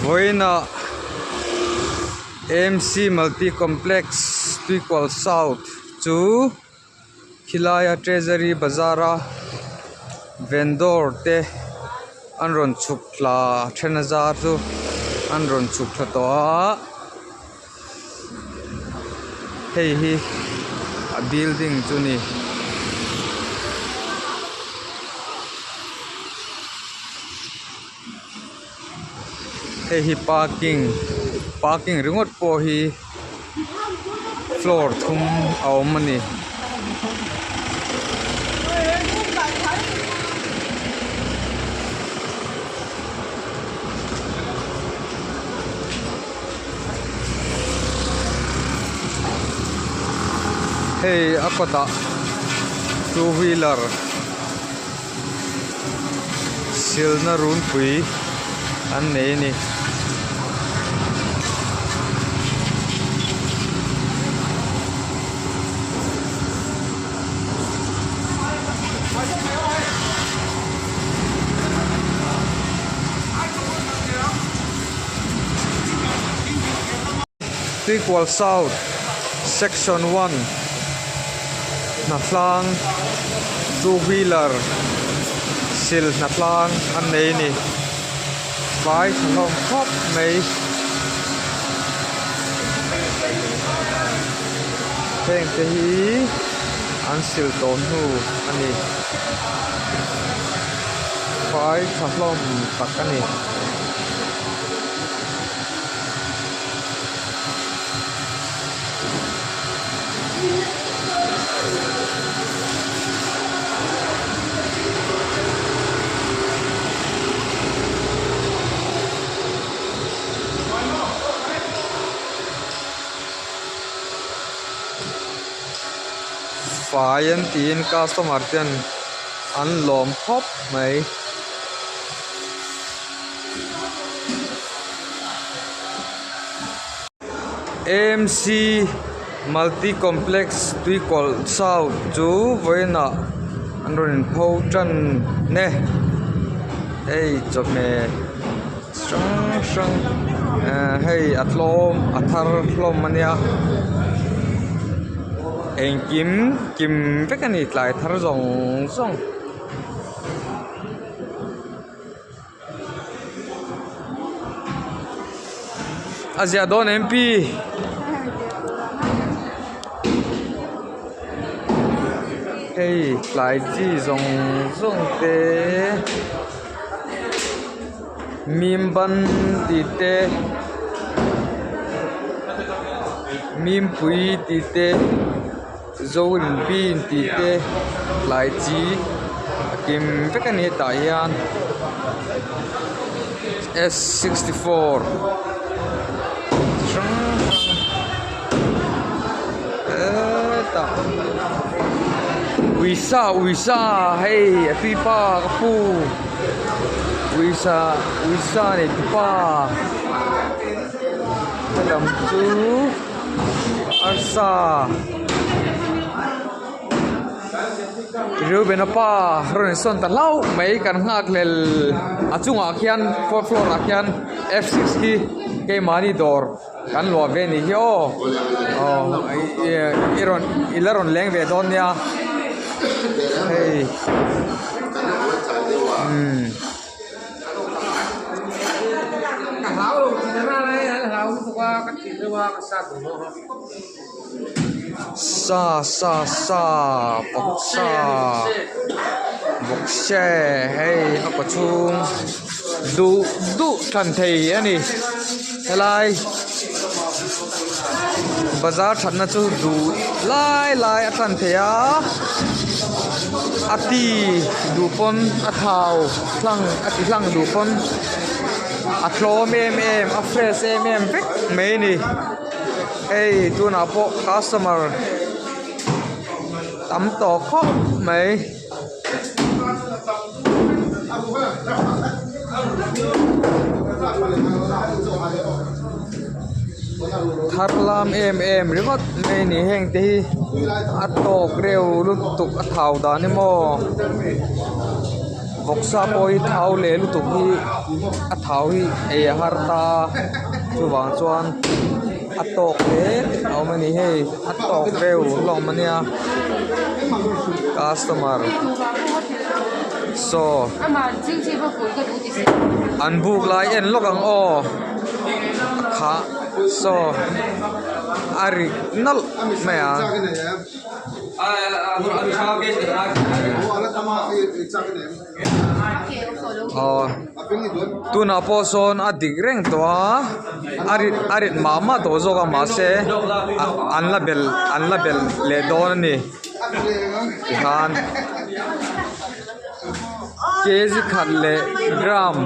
Vawiinah A M C multi complex Tuikual south chu khilaia treasury bazar a vendor te an rawn chhuk thla then a zar chu an rawn chhuk thla tawh a hei hi a building chu a ni. Hei hi parking parking ringawt pawh hi floor thum a awm a ni. Hei a kawtah two wheeler silna runpui an nei a ni. Tuikual South Section 1 Hnatlang Two wheeler sil hnatlang an nei a ni tlai tha hlawm khawp mai heng te hi an sil tawh hnu a ni tlai tha hlawm tak a ni. Fai an tiin customer ten an lawm khawp mai. A M C multi complex tuikawlh south chu vawiinah an rawn in pho tan e hei chawhmeh chi hrang hrang ehh hei a tlawm a thar hlawm a nia engkim kim vek a ni tlai thar zawng zawng. A ziah dawn em pi hei tlai chi zawng zawng te mim ban tih te mimpui tih te. Zorin bean tih te tlai chi a kim vek a ni hetah hian s 64 chi hrang hrang hetah uisa uisa hei a tui pa ka pu uisa uisa nei tu pa helam chu. Arsa Reuben-a pa rawn insawn ta hlauh mai kan nghak hlel a chungah khian fourth floor ah khian f six khi keimahni dawr kan luah ve anih hi aw aw i rawn i la rawn leng ve dawn nia hei umm. Sa sa sa vawksa vawkse hei a kaw chhung duh duh thlan thei a ni helai bazar thatna chu duh lai lai a thlan thei a a ti duh pawn a thau hlang a ti hlang duh pawn a tlawm em em a fresh em em vek mai a ni hei tunah pawh customer tam tawh khawp mai. Thar lam em em ringawt mai a ni heng te hi a tawk reuh lutuk a thau dan emaw. Vawksa pawh hi thau leh lutuk hi a thau hi ei a har ta chuvang chuan a tawk hle a awm a ni hei a tawk reuh hlawm a nia customer saw an buk lai en lawk ang aw kha saw a ri nalh mai a. Aw tunah pawh sawn a dik reng tawh a a rit a rit mah mah tawh zawk a mahse an la belh an la belh leh dawn a ni tikhan kg khat leh gram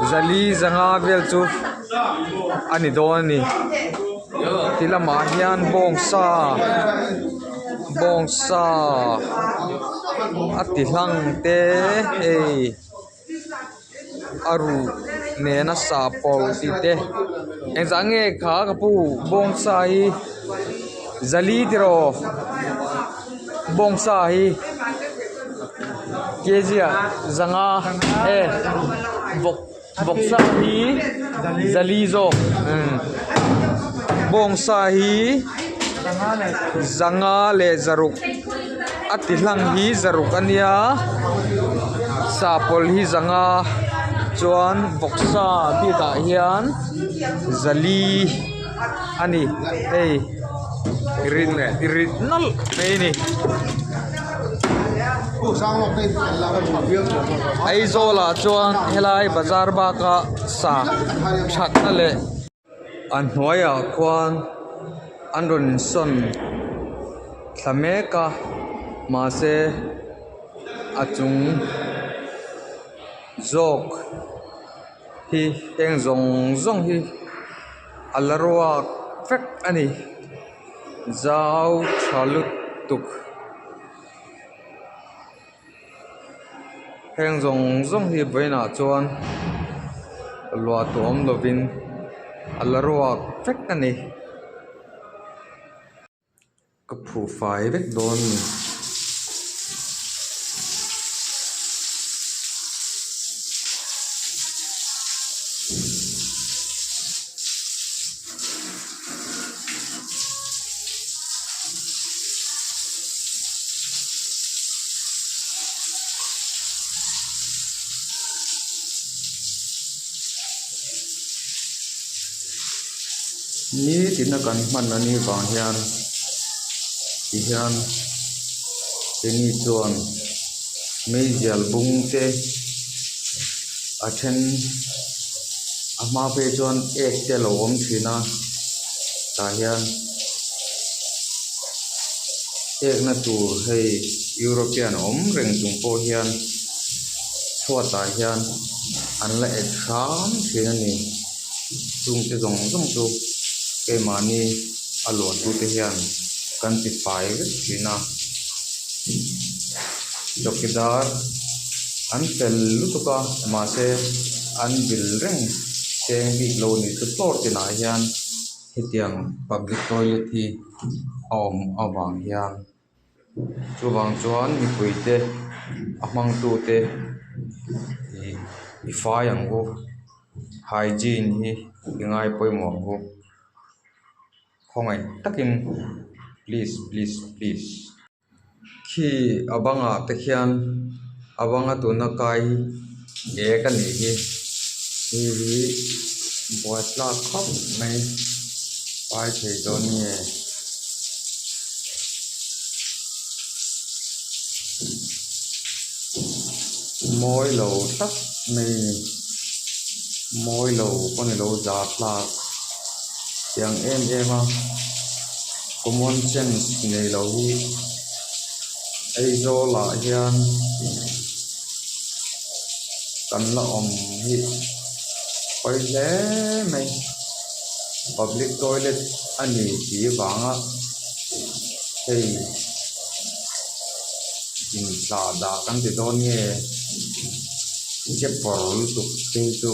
zali zanga vel chu a ni dawn a ni. Ti lamah hian bawngsa bawngsa a ti hlang te hei a ruh nena sah pawlh tih te engzah nge kha ka pu bawngsa hi zali tiraw bawngsa hi kg ah zanga e vawk. Vawksa hi zali zawk bawngsa hi zanga leh zaruk a ti hlang hi zaruk a nia sahpawlh hi zanga chuan vawksa bikah hian zali a ni hei rit rit nawlh mai a ni. Aizawl ah chuan helai bazar bak a sa thatna leh a hnuaiah khuan an rawn insawn thla mek a mahse a chung zawk hi heng zawng zawng hi a la ruak vek a ni zau tha lutuk. Heng zawng zawng hi vawiinah chuan luah tu awm lovin a la ruak vek a ni. Ka phuh fai vek dawn a ni. Nitin a kan hman a nih vang hian tihian keini chuan meizial bung te a then a hma phei chuan ek te a lo awm thin a tah hian ekna tur hei European awm reng chung pawh hian chhuatah hian an la et hram thin a ni chungte zawng zawng chu keimahni a luahtute hian kan ti fai vek thin a chawkidar an fel lutuk a mahse an vil reng cheng bik lo a ni chu floor tinah hian hetiang public toilet hi a awm avang hian chuvang chuan mipui te a hmang tu te ih i fai ang u hygiene hi i ngai pawimawh ang u khawngaih takin please please please. Khi a bangah te khian a banga tuna kai ek a nih hi hei hi buaithlak khawp mai pai thei dawn nge. Mawi lo tak mai a ni mawi lo pawh ni lo zahthlak tiang em em a. Common sense nei lo hi Aizawl ah hian kan la awm hi pawi hle mai public toilet a ni tih vanga hei inthlah dah kan ti dawn nge che pawr lutuk te hi chu.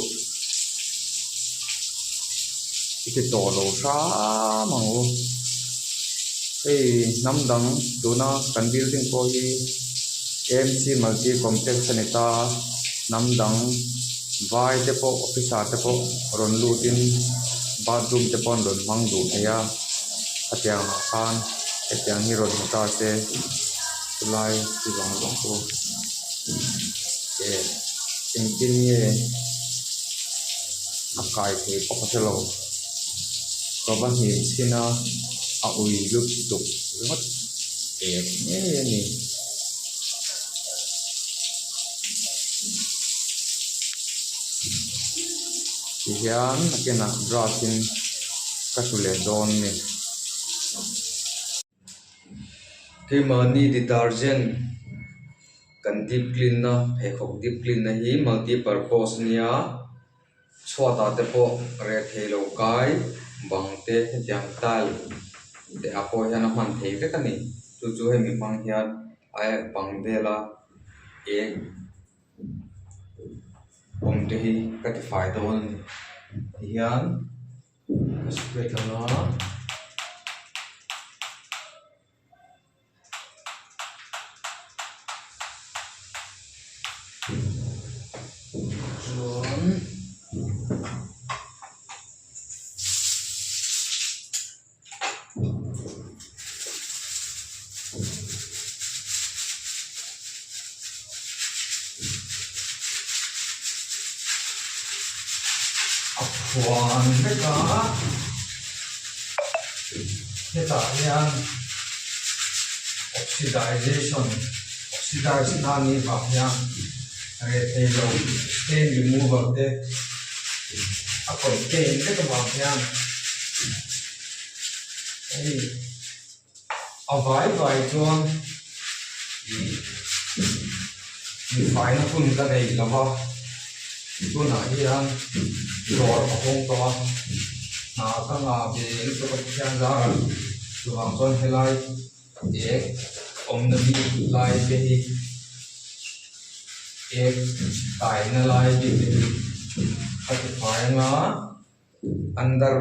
I ti tawh lo hram ang u. Hei hnam dang tuna kan building pawh hi. AMC Multi Complex a ni ta a hnam dang vai te pawh officer te pawh rawn lut in bathroom te pawh an rawn hmang duh thei a khatiang ah khan hetiang hi rawn hmu ta se chulai chu zawng zawng chu eh engtin nge a kai thei pawh ka hrelo ka va hnim chhin a a ui lutuk ringawt eng ngei a ni. Tihian nakinah brush in ka hru leh dawn a ni. Keimahni detergent kan deep clean na pheikhawk deep clean na hi multi purpose a nia chhuatah te pawh reh thei lo kai bang te hetiang tile te ah pawh hian a hman thei vek a ni chu chu hemi hmang hian a bang vela eng awm te hi ka ti fai dawn a ni tihian ka spray tlang a. Chuan a phuan vek a hetah hian oxidization oxidize na anih vang hian reh thei lo stain remover te a contain vek avang hian hei a vai vai chuan ih infaina hun ka nei lo va tunah hian dawr ka hawng tawh a hna ka ngah ve lutuk a Pathian zarah chuvang chuan helai ek awmna bik lai te hi ek taina lai bik te hi a ti fai anga under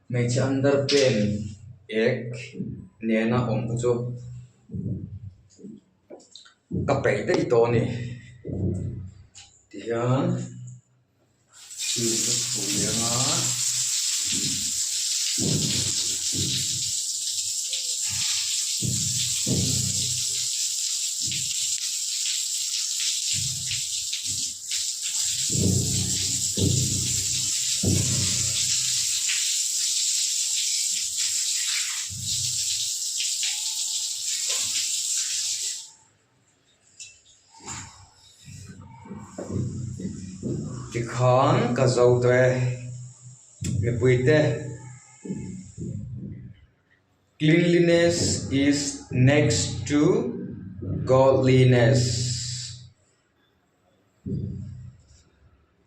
hmeichhe under pant ek nena awm kha chu ka peih daih tawh a ni tihian. Ka chhui anga. Tikhan ka zo tawh e mipui te cleanliness is next to godliness.